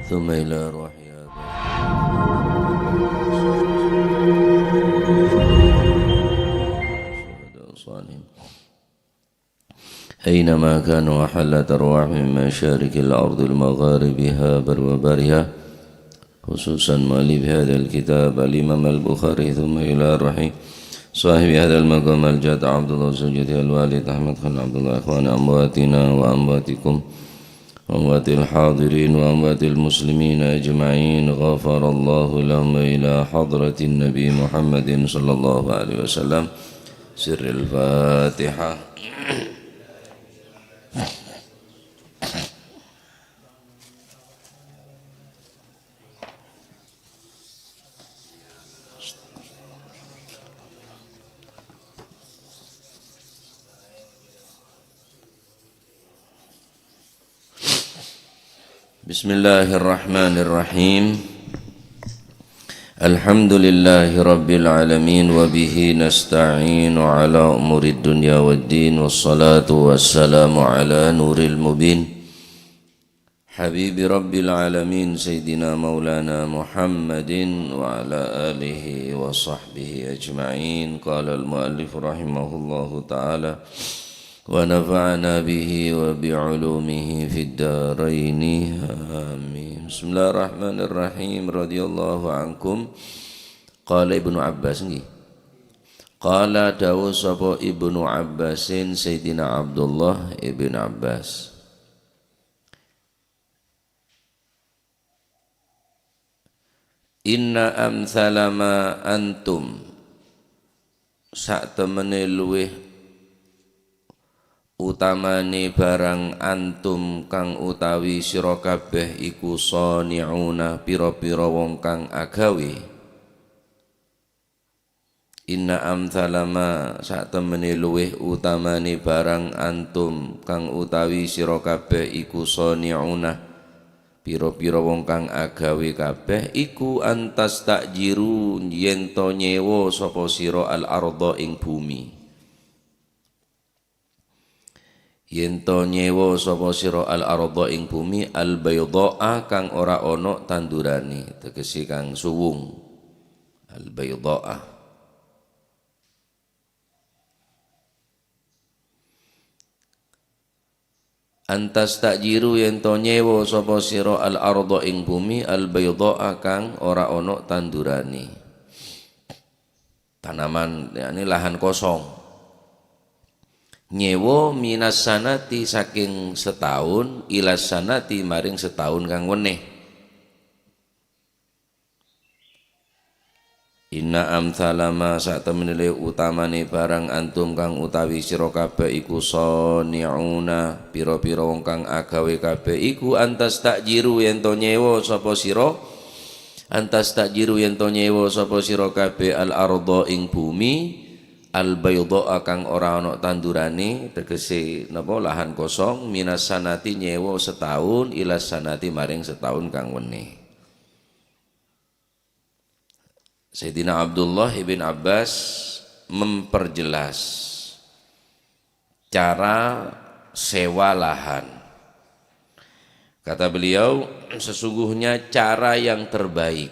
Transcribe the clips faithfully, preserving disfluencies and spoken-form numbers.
ثم إلى أرواح آبائنا. أينما كانوا وحلت أرواحهم من مشارق الأرض لمغاربها برها وبحرها، خصوصا مؤلف هذا الكتاب الإمام البخاري، ثم إلى روح صاحب هذا المقام الجد عبد الله السجدي الوالد أحمد خان عبد الله، إخوان أمواتنا وأمواتكم وأموات الحاضرين وأموات المسلمين أجمعين، غفر الله لهم، إلى حضرة النبي محمد صلى الله عليه وسلم. سر الفاتحة. بسم الله الرحمن الرحيم. الحمد لله رب العالمين، وبه نستعين على أمور الدنيا والدين، والصلاة والسلام على نور المبين، حبيب رب العالمين، سيدنا مولانا محمد وعلى آله وصحبه أجمعين. قال المؤلف رحمه الله تعالى، ونفعنا به وبعلومه في الدارين. آمين. بسم الله الرحمن الرحيم. رضي الله عنكم. قال ابن عباس, nggih. Qala, dawuh sapa Ibnu Abbasin, Sayyidina Abdullah ibn Abbas. Inna amthala ma antum, satemene luwih utamane barang antum kang utawi sira kabeh iku sani'una, pira-pira wong kang agawe. Inna amthala ma, satemene luwih utamane barang antum kang utawi sira kabeh iku sani'una, pira-pira wong kang agawe kabeh, iku antas ta'jiru, yen to nyewa sapa sira al-ardha ing bumi. Yen to nyewa sapa sira al-ardha ing bumi, al-baydha'a kang ora ana tandurane, tegese kang suwung. Al-baydha'a. Antas ta'jiru, yen to nyewa sapa sira al-ardha ing bumi, al-baydha'a kang ora ana tandurane. Tanaman, yakni lahan kosong. Nyewa minas sanati, saking setaun, ilas sanati, maring setaun kang wenne. Inna amthala ma, satemene le utamane barang antum kang utawi sira kabeh iku sani'una, pira-pira wong kang agawe kabeh iku antas ta'jiru, yen to nyewa sapa sira, antas ta'jiru, yen to nyewa sapa sira kabeh al-ardha ing bumi, al-baydha'a kang ora ana tandurane, tegese napa, lahan kosong, minas sanati, nyewa setaun, ilas sanati, maring setaun kang wenne. Sayyidina Abdullah ibn Abbas memperjelas cara sewa lahan. Kata beliau, sesungguhnya cara yang terbaik,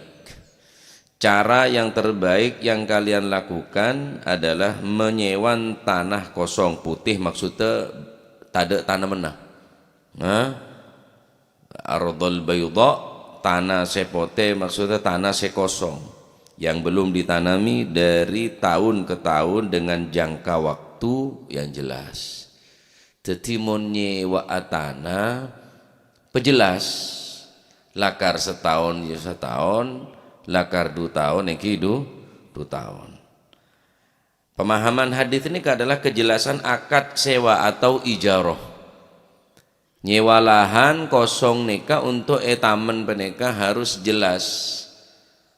cara yang terbaik yang kalian lakukan adalah menyewan tanah kosong putih, maksudnya tadha' tanemanna. Nah, ardhal baydha, tanah se pote, maksudnya tanah se kosong, yang belum ditanami dari tahun ke tahun dengan jangka waktu yang jelas. Daddi, mon nyewa'a tana, pajelas, lakar setaon ya setaon, lakar du taon enggi du, du taon. Pemahaman hadis ini adalah kejelasan akad sewa atau ijarah. Nyewa lahan kosong neka untuk etamen paneka harus jelas.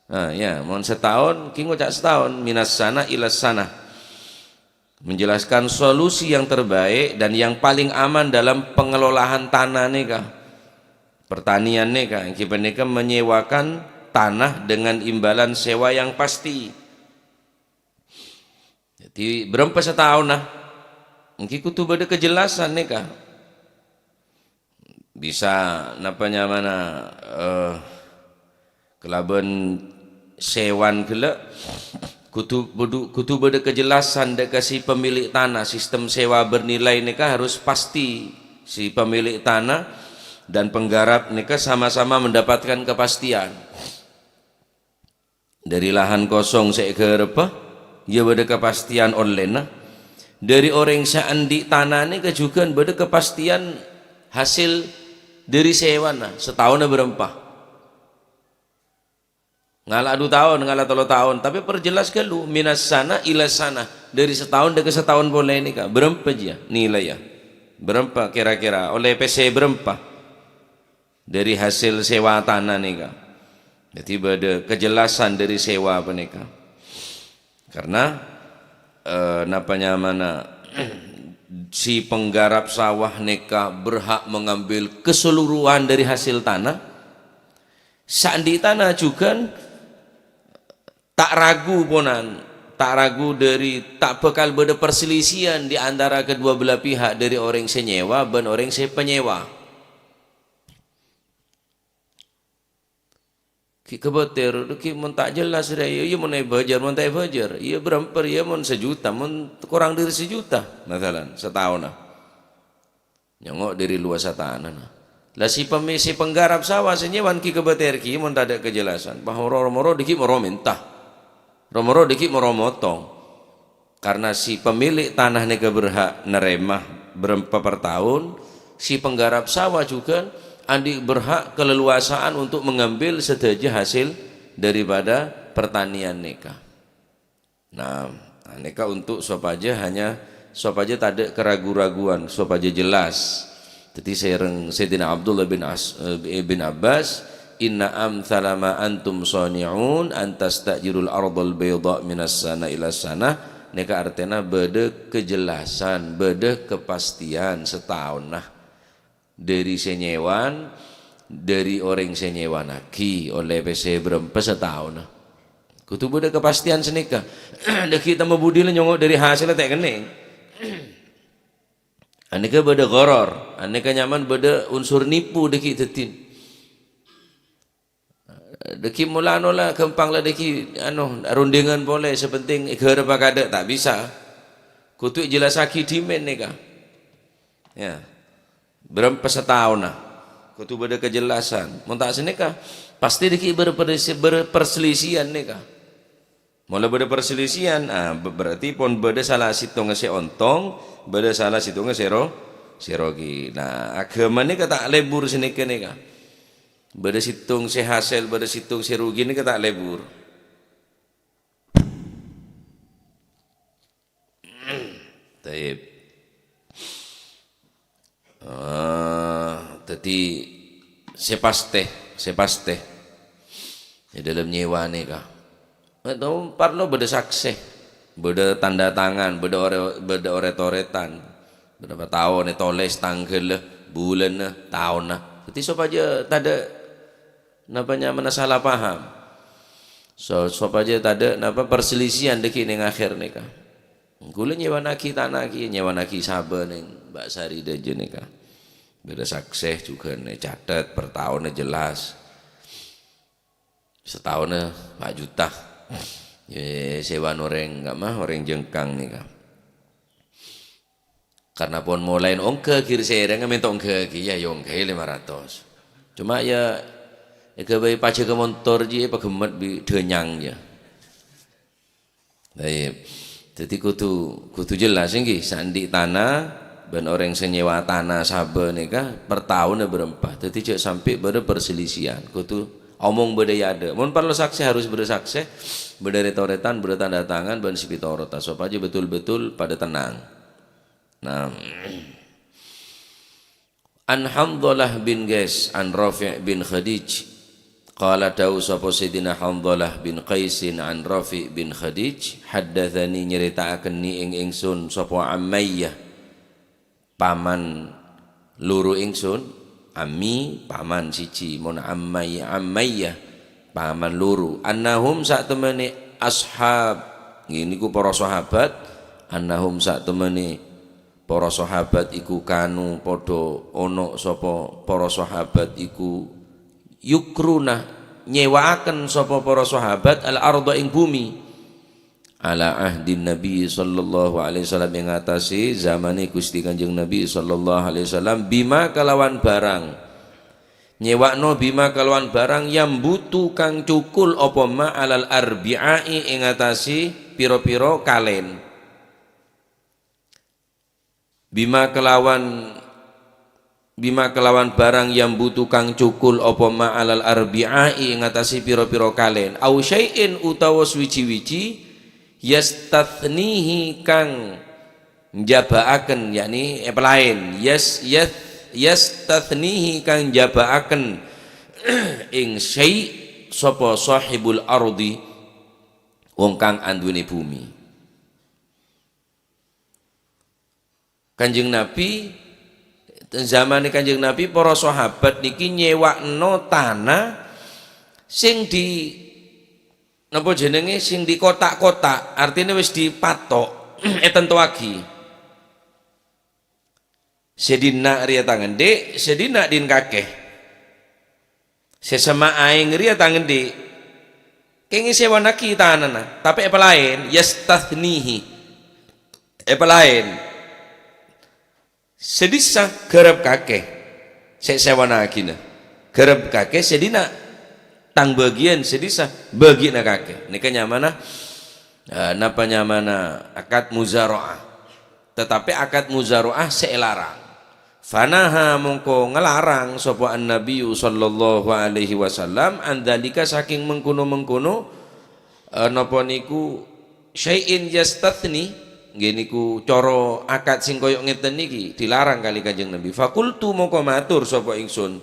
Nah, ya, mon setaon, ki ngoca' setaon, minas sana ilas sana. Menjelaskan solusi yang terbaik dan yang paling aman dalam pengelolaan tanah neka. Pertanian neka, enggi paneka menyewakan tanah dengan imbalan sewa yang pasti. Jadi, berempa setaonna, enggi kudu bada kejelasan neka. Bisa napa nyamana, eh, kalabân sèwan ghellâ', kodhu, kodhu, kodhu bâdâ kajelasan dâ' ka si pemilik tanah. Sistem sewa bernilai nèka harus pasti. Si pemilik tanah dan penggarap nèka sama-sama mendapatkan kepastian. Dâri lahan kosong sè èghârebbhâ, iyâ bâdâ kapastiyan ollèna. Dâri orèng sè andi' tana nèka jhughân bâdâ kapastiyan hasil dâri sèwana, sataonna bârâmpa. Ngala' du taon, ngala' tello taon, tapè perjelas ghâllu, minas sana ila sana, dâri sataon dâ' ka sataon polè nèka, bârâmpa jiyâ nilaiya? Bârâmpa kèra-kèra, ollè pèssè bârâmpa? Dâri hasil sewa tana nèka. Dhâddhi bâdâ kajelasan dâri sewa panèka. Karena, eh, napa nyamana, si penggarap sawah nèka berhak mengambil keseluruhan dari hasil tanah, sè andi' tana jhughân ta' ragu ponan, ta' ragu dâri ta' bhâkal bâdâ perselisihan di antara kedua belah pihak dâri orèng sè nyewa bân orèng sè panyèwa. Ghi' kabâtèr, ghi' mon ta' jelas rè, iyâ, iyâ mon èbâjâr, mon ta' èbâjâr, iyâ bârâmpa, iyâ mon sajuta, mon korang dâri sajuta, masalan, sataonna. Nyongngo' dâri luwassa tanana. La si pemi-, si penggarap sawah sè nyewan ghi' kabâtèr ghi' mon tadâ' kajelasan. Bâh, ro-, ro-, moro dâgghi' moro mènta. Ro-, moro dâgghi' moro motong. Karena si pemilik tanah nèka berhak narèma bârâmpa per taon, si penggarap sawah jhughân andi' berhak keleluasaan untuk mengambil sadhâjâ hasil daripada pertanian nèka. Nah, nèka untuk sopajâ hanya, sopajâ tadâ' keragu-raguan, sopajâ jelas. Dhâddhi sèrèng Sayyidina Abdullah bin As-, eh, bin Abbas, "Inna amtsala ma antum shani'un an tasta'jirul ardhal baydha minas sana ila sana." Nèka artèna bâdâ kejelasan, bâdâ kepastian sataonna. Dâri sè nyewan, dâri orèng sè nyewanaghi, ollè pèssè bârâmpa sataonna. Kodhu bâdâ kapastiyan sanèka. Dâgghi' temmo budi la nyongngo' dâri hasèlla ta' kennèng. Anèka bâdâ gharar, anèka nyamana bâdâ unsur nipu dâgghi' dhâddhina. Dâgghi' mola-nola ghâmpang la dâgghi', ano, rundingan polè, sè pentèng èghârebbhâ kadâ', ta' bisa. Kodhu èjellassaghi dhimèn nèka. Ya. Bârâmpa sataonna. Kodhu bâdâ kejelasan. Mon ta' sanèka, pastè dâgghi' bâr-, bâr-, perselisihan nèka. Mon la bâdâ perselisihan, ah, b-, berarti pon bâdâ sala sèttongnga sè ontong, bâdâ sala sèttongnga sè ro-, sè rogi. Nah, aghâma nèka ta' lebur sanèka nèka. Bâdâ sèttong sè hasèl, bâdâ sèttong sè rogi nèka ta' lebur. Taib. Ah, dhâddhi sè pastè, sè pastè è dâlem nyewa nèka. Èto parlo bâdâ saksè, bâdâ tanda tangan, bâdâ orè-, bâdâ orèt-orètan. Bârâmpa taon ètolès tangghâlla, bulânna, taonna. Dhâddhi sopajâ tadâ' napa nyamana sala paham. So-, sopajâ tadâ' napa perselisihan dâgghi' neng akhèr nèka. Kaulâ nyewanaghi tana ghi, nyewanaghi sabâ neng Mbak Sari dâjâ nèka. Bâdâ saksè jhughân ècatet, per taonna jelas. Sataonna empa' juta. Yâ, sèwana orèng, enggak mah, orèng Jengkang nèka. Karena pon molaè ongghâ ghi, sèrèngnga mènta ongghâ ghi, yâ, yâ ongghâi lèma ratos. Coma yâ, èghâbây pajhâgâ montor jiyâ, èpaghemmet bi' dânyang jiyâ. Taib. Dhâddhi kodhu, kodhu jelas ènggi, sè andi' tana bân orèng sè nyewa tana sabâ nèka per taonna bârâmpa. Dhâddhi jhâ' sampè' bâdâ perselisihan. Kodhu omong bâdâ è adâ'. Mon parlo saksè harus bâdâ saksè, bâdâ rèt-orètan, bâdâ tanda tangan bân sè pètorotta, sopajâ betul-betul padâ tennang. Nah. An Handhalah bin Qais an Rafi' bin Khadij. Qala, dawuh sapa Sayyidina Handhalah bin Qaisin an Rafi' bin Khadij, "Haddatsani, nyarèta'akenni ing ingsun sapa Ammayyah, paman loro ingsun." Ammi, paman siji, mon Ammay-, Ammayyah, paman loro. "Annahum, sak temene ashab," nggih, niku para sahabat, "annahum, sak temene Para sahabat iku kanu padha ana sapa para sahabat iku yukruna nyewaaken sapa para sahabat al-ardha ing bumi. Ala ahdin Nabi sallallahu alaihi wasallam, ing atase zamane Gusti Kanjeng Nabi sallallahu alaihi wasallam, bima kalawan barang. Nyewakno bima kalawan barang yambutu kang cukul apa ma alal arbi'ai ing atase pira-pira kalen. Bima kelawan, bima kelawan barang yambutu kang cukul apa ma alal arbi'ai ing atase pira-pira kalen. Au syai'in utawa suwiji-wiji yastatsnihi kang njabaaken, yakni epelaen. Yas-, yas-, yastatsnihi kang njabaaken ing syai' sapa sahibul ardi, wong kang anduwene bumi. Kanjeng Nabi, zamane Kanjeng Nabi, para sahabat niki nyewakno tana sing di, napa jenenge, sing di kotak-kotak, artine wis dipatok, etentowagi. Se dinna' reya tang endhi', se dinna' din kakè. Se semma' aeng reya tang endhi'. Keng esewannagi tanana, tape epelaen, yastatsnihi. Epelaen. Se dissa' gharap kakè. Se sewannagina. Gharap kakè se dinna'. Tang bagiyan se dissa' bagiyanna kakè. Neka nyamana, eh, napa nyamana akad muzara'ah. Tetapi akad muzara'ah se elarang. Fanaha mongko ngelarang sapa an-nabiyyu sallallahu alaihi wasallam an dzalika saking mengkono-mengkono, eh, napa niku syai'in yastatsni, nggih niku cara akad sing koyo ngeten niki dilarang kali Kanjeng Nabi. Faqultu mongko matur sapa ingsun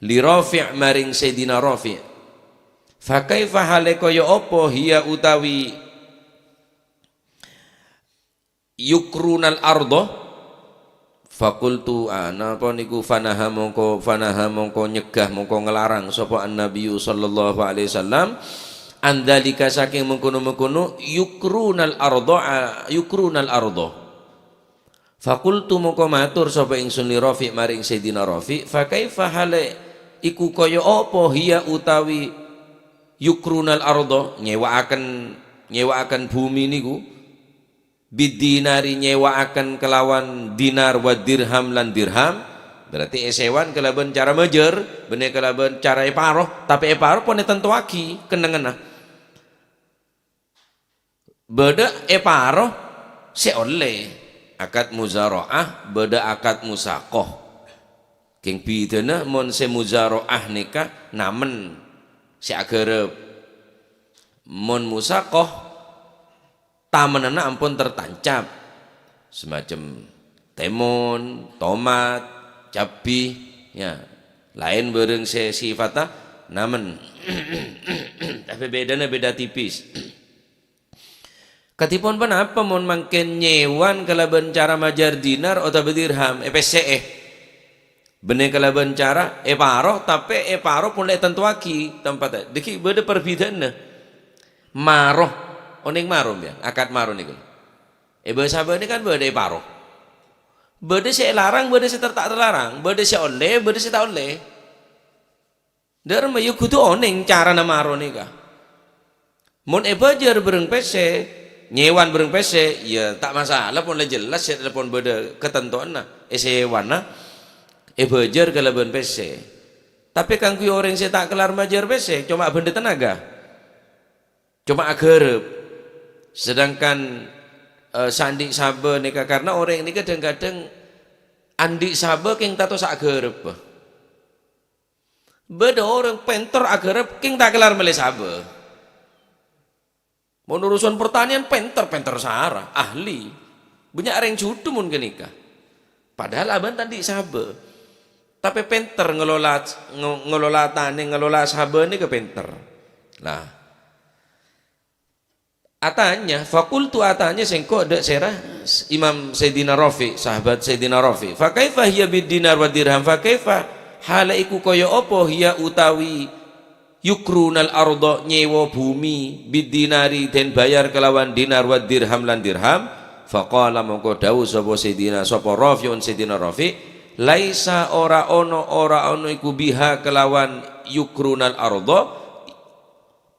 li Rafi' maring Sayyidina Rafi'. Fa kaifa hale kaya apa hiya utawi yukrunal ardha? Faqultu, ah, napa niku fanaha mongko, fanaha mongko nyegah, mongko ngelarang sapa an-nabiyyu sallallahu alaihi wasallam, an dzalika saking mengkono-mengkono yukrunal ardha, ah, yukrunal ardha. Faqultu mongko matur sapa ingsun li Rafi' maring Sayyidina Rafi', fa kaifa hale iku kaya apa hiya utawi yukrunal ardha, nyewaaken, nyewaaken bumi niku? Bidinari nyewaaken kelawan dinar wa dirham lan dirham, berarti esewan kalaban cara majar, benne kalaban cara eparo, tape eparo pon etentowagi kennengnganna. Badha eparo se olle, akad muzara'ah, badha akad musaqah. Keng bidana mon se muzara'ah neka namen se agarap. Mon musaqah, tamenanna ampon tertancap, semacam temon, tomat, cabbhi, ya, laen barang se sifatta namen. Tapi bedana beda tipis. Kadhipon ponapa mon mangken nyewan kalaban cara majar dinar otabâ dirham, epesse'e? Benne kalaban cara eparo, tape eparo pon la etantowagi tempatta. Dhâggi' bâdâ parbiddhâ'ânna. Maro, oneng maro, mbiyan, akad maro niku. E bhâsa bâ'na kan bâdâ eparo. Bâdâ se elarang, bâdâ se ter-, ta' terlarang, bâdâ se olle, bâdâ se ta' olle. Dâ' remma, ya, kodhu oneng carana maro nèka. Mon èbâjâr bârâng pèssè, nyèwan bârâng pèssè, ya, ta' masalah, pon la jelas, sè pon bâdâ katantowanna, èsèwana, èbâjâr kalabân pèssè. Tapè kaangghuy orèng sè ta' kellar majâr pèssè, coma bhândhâ tenaga. Coma aghârâp. Sedangkan, eh, sè andi' sabâ nèka, karna orèng nèka dhâng-kadhâng andi' sabâ kèng tanto sè aghârâp. Bâdâ orèng pènter aghârâp, kèng ta' kellar mellè sabâ. Mon urusan pertanian, pènter, pènter sara, ahli. Bânnya' orèng jhudhu mon ghânèka. Padahal abâ'na ta' andi' sabâ. Tapè pènter ngelola, nge-, ngelola tanè, ngelola sabâ nèka pènter. Lah. Atanya, faqultu, atanya sèngko' dâ' sèra Imam Sayyidina Rafi', sahabat Sayyidina Rafi'. "Fa kaifa hiya bid dinar wa dirham? Fa kaifa hale iku kaya apa hiya utawi yukrunal arda, nyèwa bhumè, bid dinari, den bayar kalawan dinar, wa dirham lan dirham?" Faqala, mongko dawuh sapa Sayyidina, sapa Rafi'un, Sayyidina Rafi', "Laisa, ora ono, ora ono iku biha kelawan yukrunal ardha,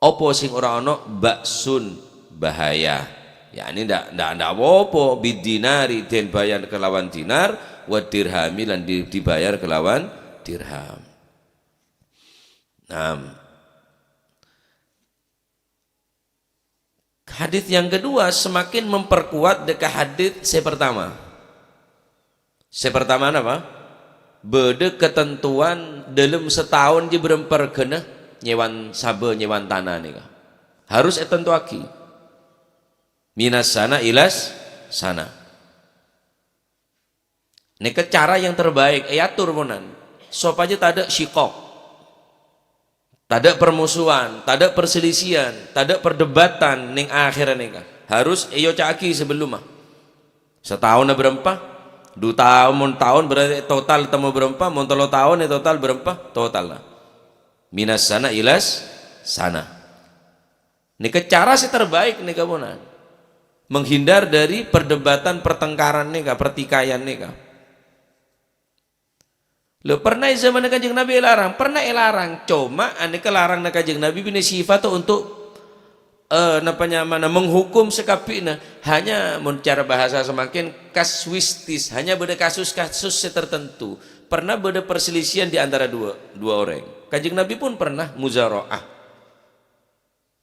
apa sing ora ono, ba'sun, bahaya." Yakni ndak, ndak, ndak apa-apa, bidinari, den bayar kelawan dinar, wa dirhami, lan di-, dibayar kelawan dirham. Nah, hadis yang kedua semakin memperkuat deka hadis se pertama. Se pertama napa? Bâdâ ketentuan dâlem sataon jâ bârâmpa regghâna nyèwan sabâ, nyèwan tana nèka. Harus ètantowaghi. Minas sana ilas sana. Nèka cara yang terbaik, èator ponan, sopajâ tadâ' syikok, tadâ' permusuhan, tadâ' perselisihan, tadâ' perdebatan nèng akhèrra nèka. Harus èoca'aghi sabellumma. Sataonna bârâmpa? Du taon, mon taon berarti total temmo bârâmpa, mon tello taon è total bârâmpa? Total, nah. Minas sana ilas sana. Nèka cara sè terbaik nèka ponan. Menghindar dari perdebatan, pertengkaran nèka, pertikaian nèka. Lho, pernah è zamanna Kanjeng Nabi èlarang? Pernah èlarang. Coma, anèka larangna Kanjeng Nabi bânnè sifat untuk, eh, napa nyamana, menghukum sakabbhina. Hanya, mon cara bahasa samangkèn, kasuistis. Hanya bâdâ kasus-kasus sè tertentu. Pernah bâdâ perselisihan di antara dua, dua orang. Kanjeng Nabi pun pernah muzara'ah.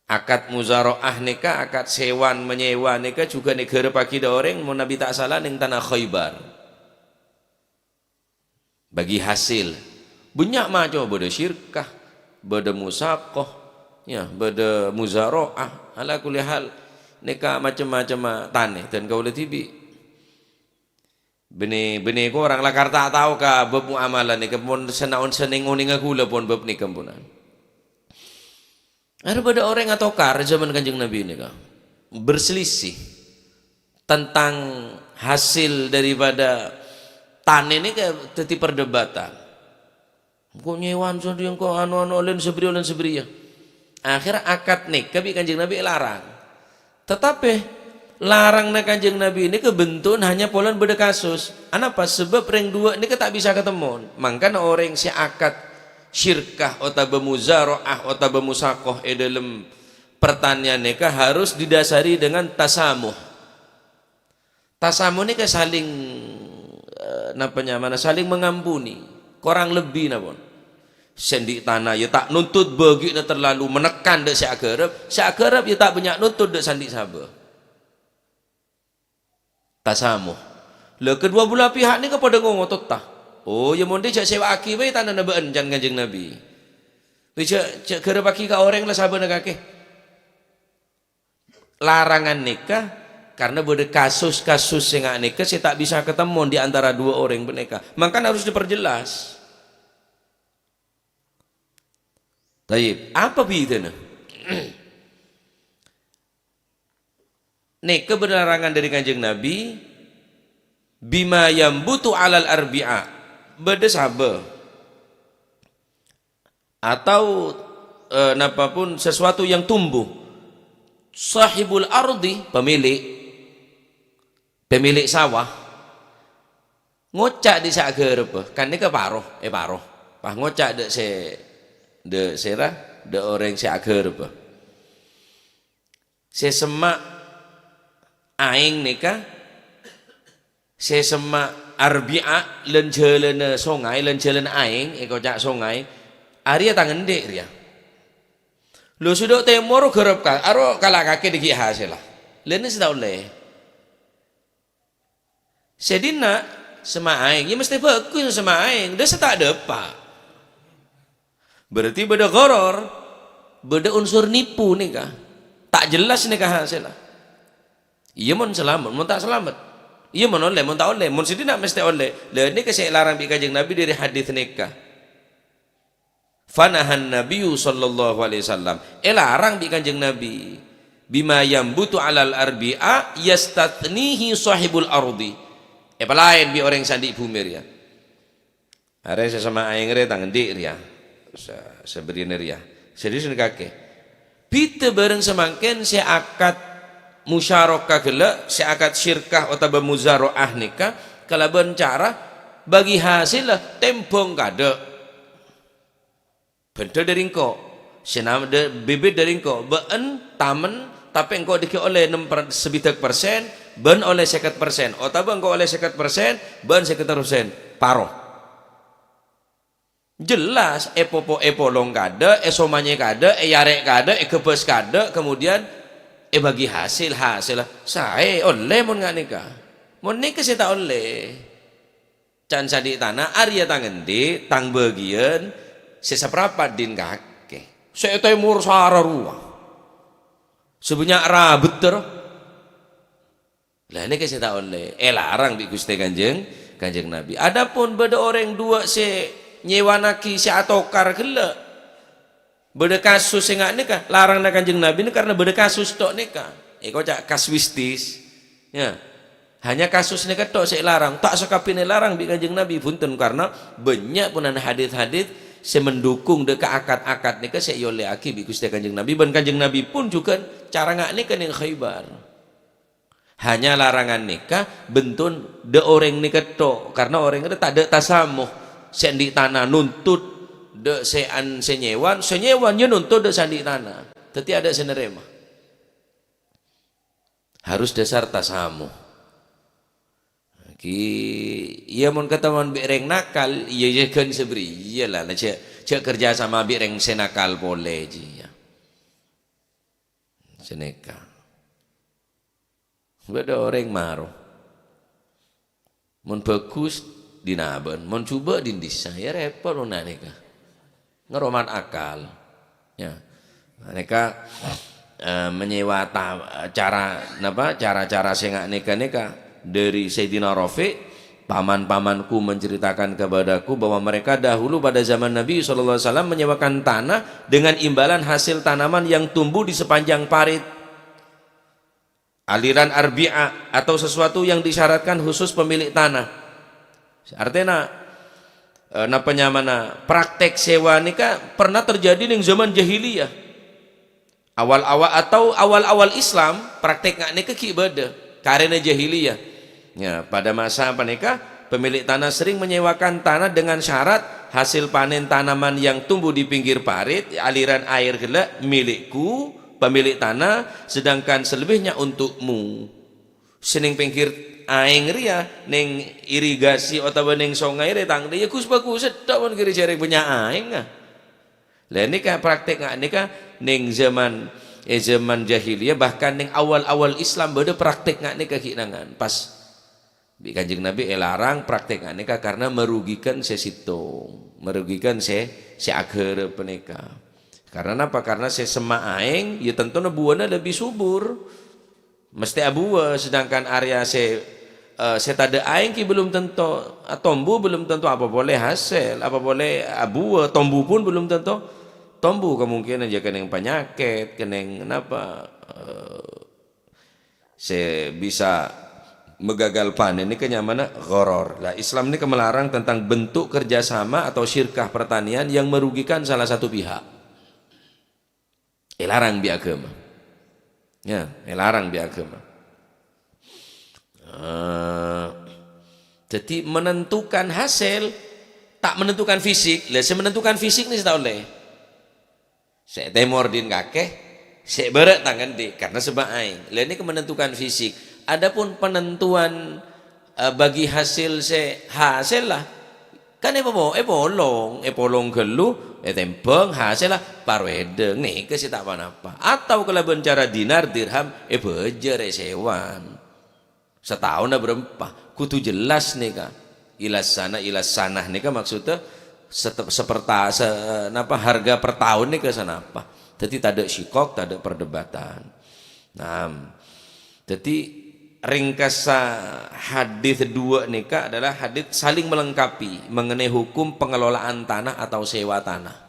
Akad muzara'ah nèka, akad sèwan-manyèwa nèka jhughân èghârâpaghi dâ' orèng, mon Nabi ta' sala, nèng tana Khaybar. Bagi hasil. Bânnya' macem, bâdâ syirkah, bâdâ musaqah, ya, bâdâ muzara'ah. Ala kulli hal, nèka macem-macemma tanè. Dan kaulâ dhibi', bânnè, bânnè korang lakar ta' tao ka bab muamalah nèka, mon sanaon sè nèng-onèngnga kaulâ pon bab nèka, ampunan. Arè bâdâ orèng atokar è zaman Kanjeng Nabi nèka, berselisih tentang hasil daripada tanè nèka dhâddhi perdebatan. Engko' nyèwan sandhi, engko' anu-anu, olèn sabâriyâ, olèn sabâriyâ. Akhèr akad nèka bi' Kanjeng Nabi èlarang. Tatapè, larangna Kanjeng Nabi nèka bentu'na hanya polana bâdâ kasus. Anapa? Sabâb rèng duwâ' nèka ta' bisa katemmon. Mangkana orèng sè akad syirkah otabâ muzara'ah otabâ musaqah è dâlem pertanian nèka harus didasari dengan tasamuh. Tasamuh nèka saling, eh, napa nyamana, saling mengampuni. Korang lebbi napa? Sè andi' tana ya ta' nuntut bâgi'na terlalu menekan dâ' sè aghârâp, sè aghârâp ya ta' bânnya' nuntut dâ' sè andi' sabâ. Tasamuh. Lha, kedua belah pihak nèka padâ ngongotot, ta? Oh, ya mon dhi jhâ' sèwa'aghi bhâi tanana bâ'en, can Kanjeng Nabi. Bhâi jhâ', jhâ' ghârâpaghi ka orèng la sabâna kakè. Larangan nèka karena bâdâ kasus-kasus sè nga' nèka sè ta' bisa katemmon di antara dua orèng panèka. Mangkana harus diperjelas. Tayyib, apa bhidhâna? Nèka bâdâ larangan dâri Kanjeng Nabi, "Bima yambutu 'alal arbi'a," bâdâ sabâ. Atau, eh, napa pun sesuatu yang tumbuh. Sahibul ardi, pemilik, pemilik sawah, ngoca' dhi' sè aghârâppa, kan nèka paro, èparo. Pas ngoca' dâ' sè, dâ' sèra, dâ' orèng sè aghârâppa. Sè semma' aèng nèka, sè semma' arbi'a, lan jhâlânna songay, lan jhâlânna aèng, èkoca' songay, arèya tang andi' rèya. Lho, sè dâ' tèmor ghârâp ka-, aro kala' kakè dâgghi' hasèlla. Lha, nèka sè ta' ollè. Sè dinna' semma' aèng, ya mestè bhâghus semma' aèng, dâ' sè ta' dâpa'. Berarti bâdâ gharar, bâdâ unsur nipu nèka. Ta' jelas nèka hasèlla. Iyâ mon salamet, mon ta' salamet. Iyâ mon ollè, mon ta' ollè. Mon sè dinna' mestè ollè. Lha nèka sè èlarang bi' Kanjeng Nabi dâri hadis nèka. Fanahan Nabiyyu sallallahu alaihi wasallam. Èlarang bi' Kanjeng Nabi. "Bima yambutu 'alal arbi'a yastatsnihi sahibul ardi." Èpalaèn bi' orèng sè andi' bhumè rèya. Arè sè semma' aèng rè tang andi' rèya. Sa-, sabâriyâna rèya. Serius nèka kakè. Bhidhâ bhâreng samangkèn sè akad musyarakah ghellâ', sè akad syirkah otabâ muzara'ah nèka kalabân cara bâgi hasèlla tèmbhâng kaadâ'. Bhândhâ dâri engko', sè nam-, dâ-, bibit dâri engko', bâ'en tamen, tapè engko' dhâggi' ollè nem per-, sabidhâk persen, bâ'en ollè sèket persen, otabâ engko' ollè sèket persen, bâ'en sèket persen, paro. Jelas, èpopo-, èpolong kaadâ', èsomanyè kaadâ', èyarè' kaadâ', èghâbâs kaadâ', kemudian èbâgi hasèl, hasèlla saè, ollè mon nga' nèka. Mon nèka sè ta' ollè. Can sè andi' tana, arèya tang endi', tang bâgiyân sè saprapat dhin kakè. Sè tèmor sara rowa. Sè bânnya' rabet terro. Lah, nèka sè ta' ollè, èlarang bi' Ghustè Kanjeng, Kanjeng Nabi. Adapun bâdâ orèng duwâ' sè nyèwanaghi sè atokar ghellâ', bâdâ kasus sè nga' nèka, larangna Kanjeng Nabi nèka karena bâdâ kasus tok nèka. Èkoca' kasuistis. Ya. Hanya kasus nèka tok sè larang, ta' sakabbhiyânna larang bi' Kanjeng Nabi, bhunten, karena bânnya' ponapa hadis-hadis sè mendukung dâ' ka akad-akad nèka sè èollèyaghi bi' Ghustè Kanjeng Nabi, bân Kanjeng Nabi pun jhughân cara nga' nèka neng Khaybar. Hanya larangan nèka bhunten dâ' orèng nèka tok, karena orèng rèya tadâ' tasamoh. Sè andi' tana nuntut dâ' sè an-, sè nyèwan, sè nyèwan ya nuntut dâ' sè andi' tana. Dhâddhi adâ' sè narèma. Harus dasar tasamoh. Ki, iyâ mon kataowan bi' rèng nakal, iyâ, iyâ ghân sabâriyâ la, la jhâ', jhâ' kerja sama bi' rèng sè nakal polè, jiyâ. Sanèka. Bâdâ orèng maro. Mon bhâghus, dhin abâ'na. Mon jhubâ', dhin dhisa. Ya, rèpot mon nèka. Ngaromat akal. Ya. Nèka, eh, manyèwa ta-, cara, napa, cara-cara sè nga' nèka-nèka. Dâri Sayyidina Rafi', "Paman-pamanku menceritakan kepadaku bahwa mereka dahulu pada zaman Nabi sallallahu alaihi wasallam menyewakan tanah dengan imbalan hasil tanaman yang tumbuh di sepanjang parit, aliran arbi'ah, atau sesuatu yang disyaratkan khusus pemilik tanah." Artèna, eh, napa nyamana, praktek sewa nèka pernah terjadi neng zaman jahiliyah. Awal-awal atau awal-awal Islam, praktek nga' nèka ghi' bâdâ, karena jahiliyah. Ya, pada masa panèka, pemilik tanah sering menyewakan tanah dengan syarat hasil panen tanaman yang tumbuh di pinggir parit, aliran air ghellâ', "Milikku, pemilik tanah, sedangkan selebihnya untukmu." Sè neng pèngghir aèng rèya, neng irigasi otabâ neng songay rèya tang, ya ghus-bhâghus tok mon kèra jhâreng bânnya' aèng, ah. Lah, nèka praktek nga' nèka neng zaman, eh, zaman jahiliyah, bahkan neng awal-awal Islam bâdâ praktek nga' nèka ghi' nangan. Pas bi' Kanjeng Nabi èlarang praktek nga' nèka karena merugikan sè sèttong, merugikan sè, sè aghârâp panèka. Karena napa? Karena sè semma' aèng, ya tantona buwâna lebbi subur. Mestè abuwâ, sedangkan area sè, eh, sè tadâ' aèng ghi' belum tentu, ah, tombu belum tentu apa polè hasèl, apa polè abuwâ, tombu pun belum tentu tombu, kemungkinan ya kenning panyakèt, kenning napa, eh, sè bisa magagal panen nèka nyamana gharar. Lah, Islam nèka melarang tentang bentuk kerjasama atau syirkah pertanian yang merugikan salah satu pihak. Èlarang bi' aghâma. Ya, èlarang bi' aghâma. Eh, dhâddhi menentukan hasil, ta' menentukan fisik. Lah, sè menentukan fisik nèka sè ta' ollè. Sè tèmor dhin kakè, sè bârâ' tang endi', karena sebâ aèng. Lah, nèka menentukan fisik. Adapun penentuan, eh, bâgi hasil sè, hasèlla, kan èpopo-, èpolong, èpolong ghâllu, ètèmbhâng, hasèlla paro èdhâng, nèka sè ta' pa-napa. Atau kalabân cara dinar, dirham, èbâjâr, èsèwan. Sataonna bârâmpa, kodhu jelas nèka. Ilas sana, ilas sanah nèka maksudnya sete-, seperta-, se-, napa, harga per taon nèka sanapa. Dhâddhi tadâ' sikok, tadâ' perdebatan. Nah, dhâddhi ringkasa hadis dua nèka adalah hadis saling melengkapi mengenai hukum pengelolaan tanah atau sewa tanah.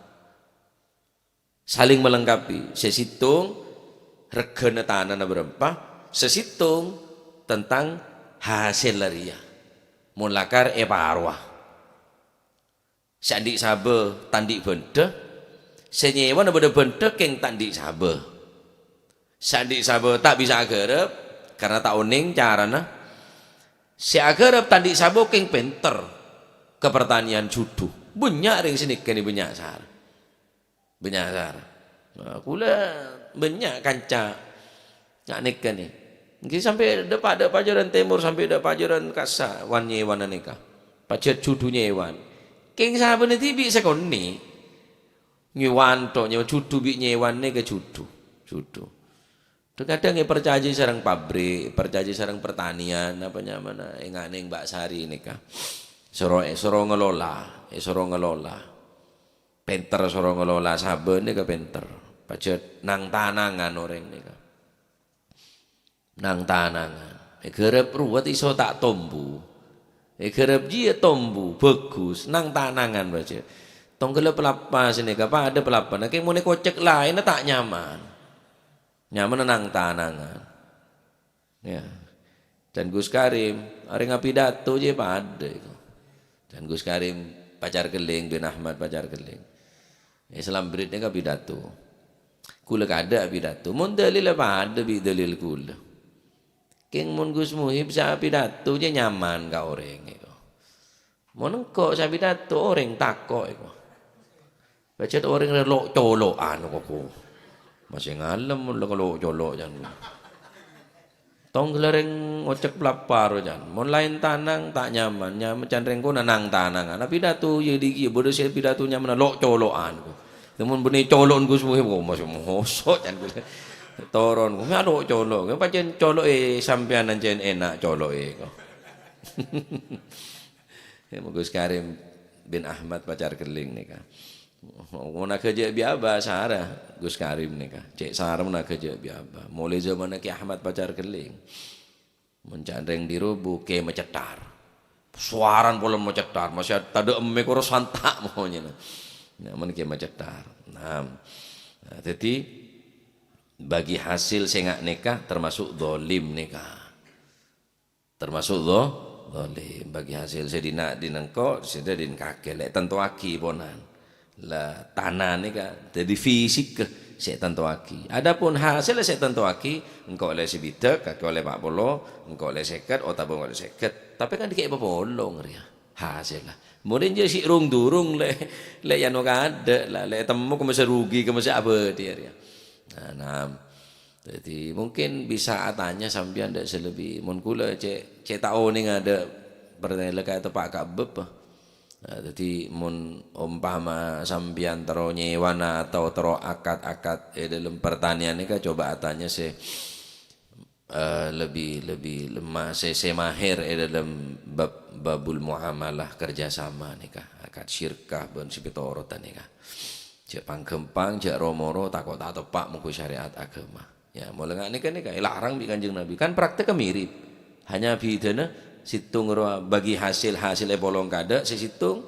Saling melengkapi. Sè sèttong, règhâna tanana bârâmpa, sè sèttong tentang hasil rèya. Mon lakar èparowa. Sè andi' sabâ ta' andi' bhândhâ, sè nyèwana bâdâ bhândhâ kèng ta' andi' sabâ. Sè andi' sabâ ta' bisa aghârâp, karna ta' onèng carana. Sè aghârâp ta' andi' sabâ kèng pènter ka pertanian jhudhu. Bânnya' rèng sè nèka nè bânnya' sara. Bânnya' sara. Nah, kaulâ bânnya' kanca nga' nèka nè. Èngghi sampè' dâpa'-dâpa' jhârân tèmor, sampè' dâpa' jhârân kassa' wan-nyèwana nèka. Pajhât jhudhu nyèwan. Kèng sabâna dhibi' sakonè'. Nyèwan to, nyèwan jhudhu bi' nyèwan nèka jhudhu. Jhudhu. Kadhâng-kadhâng èparcajâi sareng pabrik, èparcajâi sareng pertanian, apa nyamana, ènga'-nèng Mbak Sari nèka. Soro, èsoro ngelola, èsoro ngelola. Pènter soro ngelola sabâ nèka pènter. Pajhât nang-tanangan orèng nèka. Nang-tanangan. Èghârâp ruwet iso ta' tombu. Èghârâp jiyâ tombu, bhâghus, nang-tanangan pajhât. Tongghâlla palappa sè nèka, padâ palappana, kèng mon èkocèk laènna ta' nyaman. Nyamanna nang-tanangan. Ya. Can Gus Karim, arèng apidato jiyâ padâ iku. Can Gus Karim Pacar Kellèng bin Ahmad Pacar Kellèng. Islam Breed nèka pidato. Kaulâ kadâ' pidato. Mon dalilla padâ bi' dalil kaulâ. Kèng mon Gus Muhib sè apidato jiyâ nyaman ka orèng iku. Mon engko' sè apidato orèng tako' iku. Pajhât orèng rè lo'-colo'an koko. Masè ngalem mon la lo'-colo' can. Tongghâlla rèng ngocèk palappa ro can. Mon laèn tanang ta' nyaman, nyaman can rèng kona nang-tanangan. Apidato jiyâ dhighi' bâdâ sè pidato nyamanna lo'-colo'an. Mon bânnè colo'an Gus Muhib, oh, masè moso' can kaulâ. Toron, "Mè' lo'-colo', pancèn colo'è sampèyan ancèn èna' colo'è." Ya, Gus Karim bin Ahmad Pacar Kellèng nèka. Mon aghâjâ' bi' abâ' sara Gus Karim nèka. Cè' sara mon aghâjâ' bi' abâ'. Molaè jhâmanna Kè Ahmad Pacar Kellèng. Mon can rèng Dhirubu, Kè Macettar. Sowaran polana Macettar, masè tadâ' emmè koro santa' monyèna. Nah, mon Kè Macettar. Nah, nah, dhâddhi bagi hasil sè nga' nèka termasuk zalim nèka. Termasuk dho-, dholim. Bagi hasil sè dinna', dinna' engko', sè dinna' kakè. Lè' tantowaghi ponan. La, tana nèka dhâddhi fisik sè tantowaghi. Adapun hasil sè tantowaghi, engko' ollè sabidhâk, kakè ollè pa' polo, engko' ollè sèket, otabâ engko' ollè sèket. Tapè kan dhika' èpapolong rèya hasilla. Mon jhâ' sè rung-durung lè', lè' yano kadâ', la, lè' temmo kemma sè rugi, kemma sè abâdhi rèya. Nah, nah. Dhâddhi, mungkin bisa atanya sampèyan dâ' sè lebbi. Mon kaulâ cè', cè' ta' onèng adâ' pertanyaan lè' kaya teppa' ka bab. Nah, dhâddhi, mon ompama sampèyan terro nyèwana atau terro akad-akad è dâlem pertanian nèka, coba atanya sè, eh, lebbi, lebbi lemma-, sè, sè mahir è dâlem bab, babul muamalah kerjasama nèka, akad syirkah bân sè pètorotan nèka. Jhâ' pangghâmpang, jhâ' ro-moro, tako' ta' teppa' mongghu syariat aghâma. Ya, molaè nga' nèka, nèka èlarang bi' Kanjeng Nabi. Kan praktekka mirip. Hanya bhidhâna sèttong ro bagi hasil, hasil èpolong kadâ', sè sèttong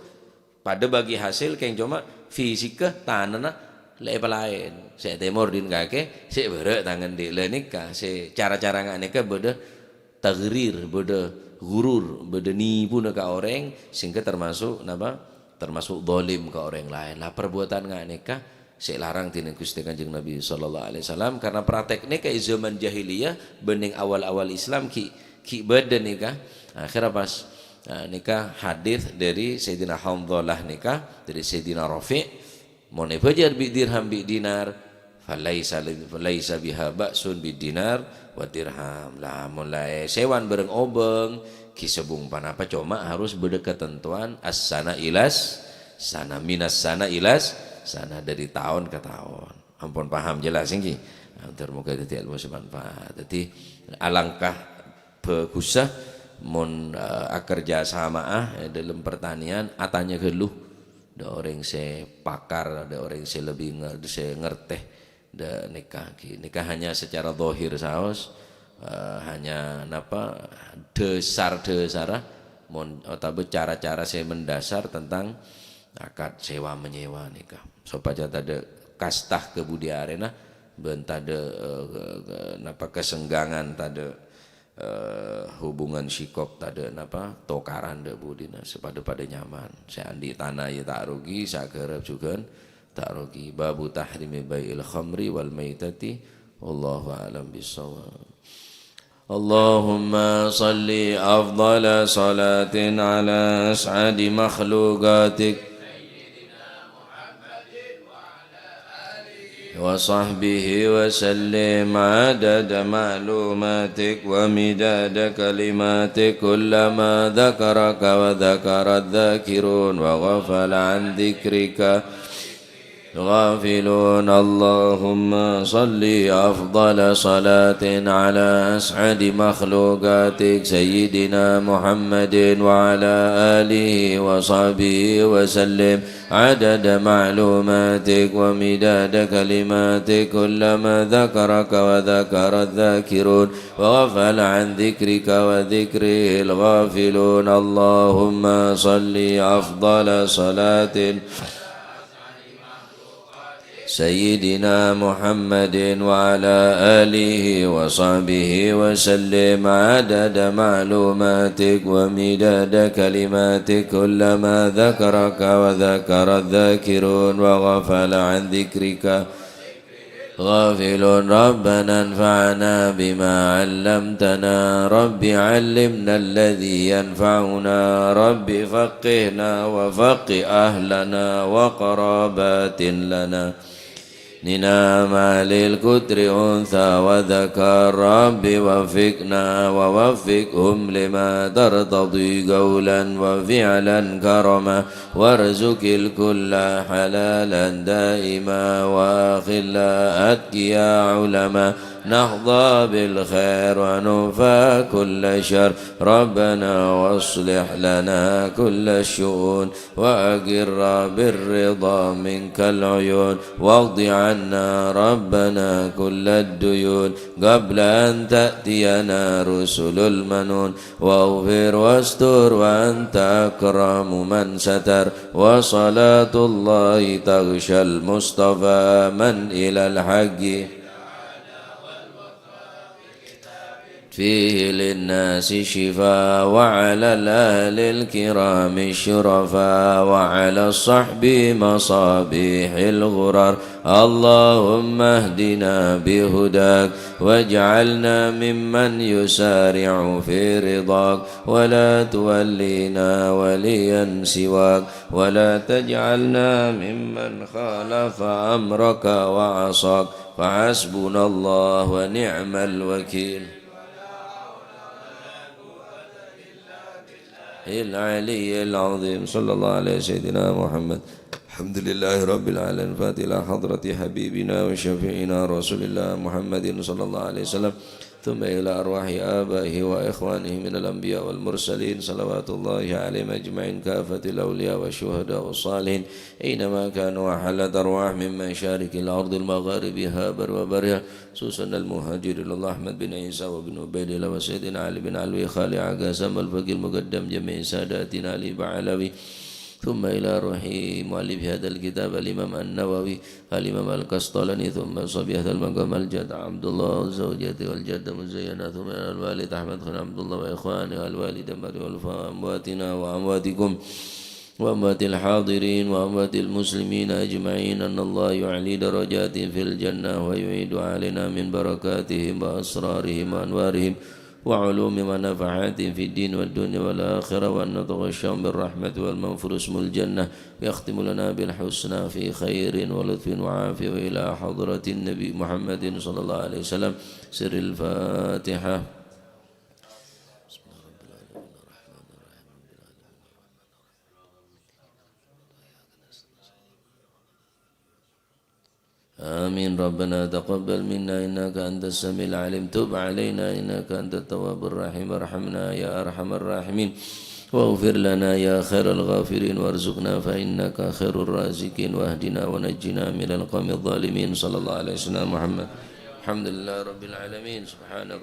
padâ bagi hasil, kèng coma fisikka tanana lè' èpalaèn. Sè tèmor dhin kakè, sè bârâ' tangan dhi'. La nèka, sè cara-cara nga' nèka bâdâ taghrir, bâdâ ghurur, bâdâ nipuna ka orèng, sehingga termasuk napa? Termasuk zalim ka orèng laèn. La, perbuatan nga' nèka sè èlarang dhinèng Ghustè Kanjeng Nabi sallallahu alaihi wasallam, karena praktek nèka è zaman jahiliyah bân nèng awal-awal Islam ghi', ghi' bâdâ nèka. Akhirnya pas, eh, nèka hadis dari Sayyidina Hanzalah nèka, dari Sayyidina Rafi', Mon èbâjâr bi' dirham bi' dinar, falaisa li-, falaisa biha ba'sun bid dinar wa dirham. Lah, mon la èsèwan bârâng obâng, ghi' sobung ponapa, coma harus bâdâ ketentuan as-sana ilas sana, minas sana ilas sana, dari taon ka taon. Ampon paham jelas, èngghi? Atur moga dhâddhi ilmu sè manfaat. Dhâddhi, alangkah bhâghussa mon, eh, akerja sama'a è dâlem pertanian, atanya ghâllu. Dâ' orèng sè pakar, dâ' orèng sè lebbi nger-, sè ngertè, dâ' nèka ghi. Nèka hanya secara zahir saos, eh, hanya napa, dhâsar-dhâsarra, mon, otabâ cara-cara sè mendasar tentang akad sewa menyewa nèka. Sopajâ tadâ' kasta ka budi arèna, bân tadâ', eh, ke-, ke-, napa, kesenggangan, tadâ', eh, hubungan sikok tadâ' napa, tokaran dâ' budina, sè padâ-padâ nyaman. Sè andi' tana ya ta' rugi, sè aghârâp jhughân ta' rugi. Babu tahrimi bai'il khamri wal maitati Wallahu a'lam bissawab. اللهم صل أفضل صلاة على أسعد مخلوقاتك وصحبه وسلم عدد معلوماتك ومداد كلماتك، كلما ذكرك وذكر الذاكرون وغفل عن ذكرك غافلون. اللهم صل أفضل صلاة على أسعد مخلوقاتك سيدنا محمد وعلى آله وصحبه وسلم عدد معلوماتك ومداد كلماتك، كلما ذكرك وذكر الذاكرون وغفل عن ذكرك وذكره الغافلون. اللهم صل أفضل صلاة سيدنا محمد وعلى آله وصحبه وسلم عدد معلوماتك ومداد كلماتك، كلما ذكرك وذكر الذاكرون وغفل عن ذكرك غافلون. ربنا انفعنا بما علمتنا، رب علمنا الذي ينفعنا، رب فقهنا وفقه أهلنا وقرابات لنا. ننا مع الكتر أنثى وذكر، رب وفقنا ووفقهم لما ترتضي قولا وفعلا كرما، وارزق الكل حلالا دائما، وأخلاء أتقياء علما، نحظى بالخير ونوفى كل شر، ربنا واصلح لنا كل الشؤون، وأقر بالرضا منك العيون، واقض عنا ربنا كل الديون، قبل أن تأتينا رسل المنون، واغفر واستر وأنت أكرم من ستر، وصلاة الله تغشى المصطفى من إلى الحق فيه للناس شفاء، وعلى الأهل الكرام الشرفاء، وعلى الصحب مصابيح الغرر. اللهم اهدنا بهداك، واجعلنا ممن يسارع في رضاك، ولا تولينا وليا سواك، ولا تجعلنا ممن خالف أمرك وعصاك. فحسبنا الله ونعم الوكيل. العلي العظيم. صلى الله على سيدنا محمد. الحمد لله رب العالمين. الفاتحة إلى حضرة حبيبنا وشفيعنا رسول الله محمد صلى الله عليه وسلم. ثم إلى أرواح آبائه وإخوانه من الأنبياء والمرسلين، صلوات الله عليهم أجمعين، كافة الأولياء والشهداء والصالحين، أينما كانوا، وحلت أرواح من مشارق الأرض المغاربها بر وبرها، خصوصا المهاجر إلى الله أحمد بن عيسى وابن عبيد الله وسيدنا علي بن علوي خالع قاسم الفقيه المقدم جميع ساداتنا علي بعلوي. ثم إلى روح مؤلف هذا الكتاب الإمام النووي، الإمام القسطلاني، ثم صاحب هذا المقام الجد عبد الله والزوجة والجدة مزينة، ثم إلى الوالد أحمد خان عبد الله وإخوانه، الوالدة مريم، وأمواتنا وأمواتكم وأموات الحاضرين وأموات المسلمين أجمعين، أن الله يعلي درجاتهم في الجنة ويعيد علينا من بركاتهم وأسرارهم وأنوارهم وعلومهم ونفحاتهم في الدين والدنيا والآخرة، وأن يتغشاهم بالرحمة والمغفرة واسم الجنة، ويختم لنا بالحسنى في خير ولطف وعافية، وإلى حضرة النبي محمد صلى الله عليه وسلم. سر الفاتحة. آمين. ربنا تقبل منا إنك أنت السميع العليم، تب علينا إنك أنت التواب الرحيم، ارحمنا يا أرحم الراحمين، واغفر لنا يا خير الغافرين، وارزقنا فإنك خير الرازقين، واهدنا ونجنا من القوم الظالمين. صلى الله على سيدنا محمد. الحمد لله رب العالمين. سبحانك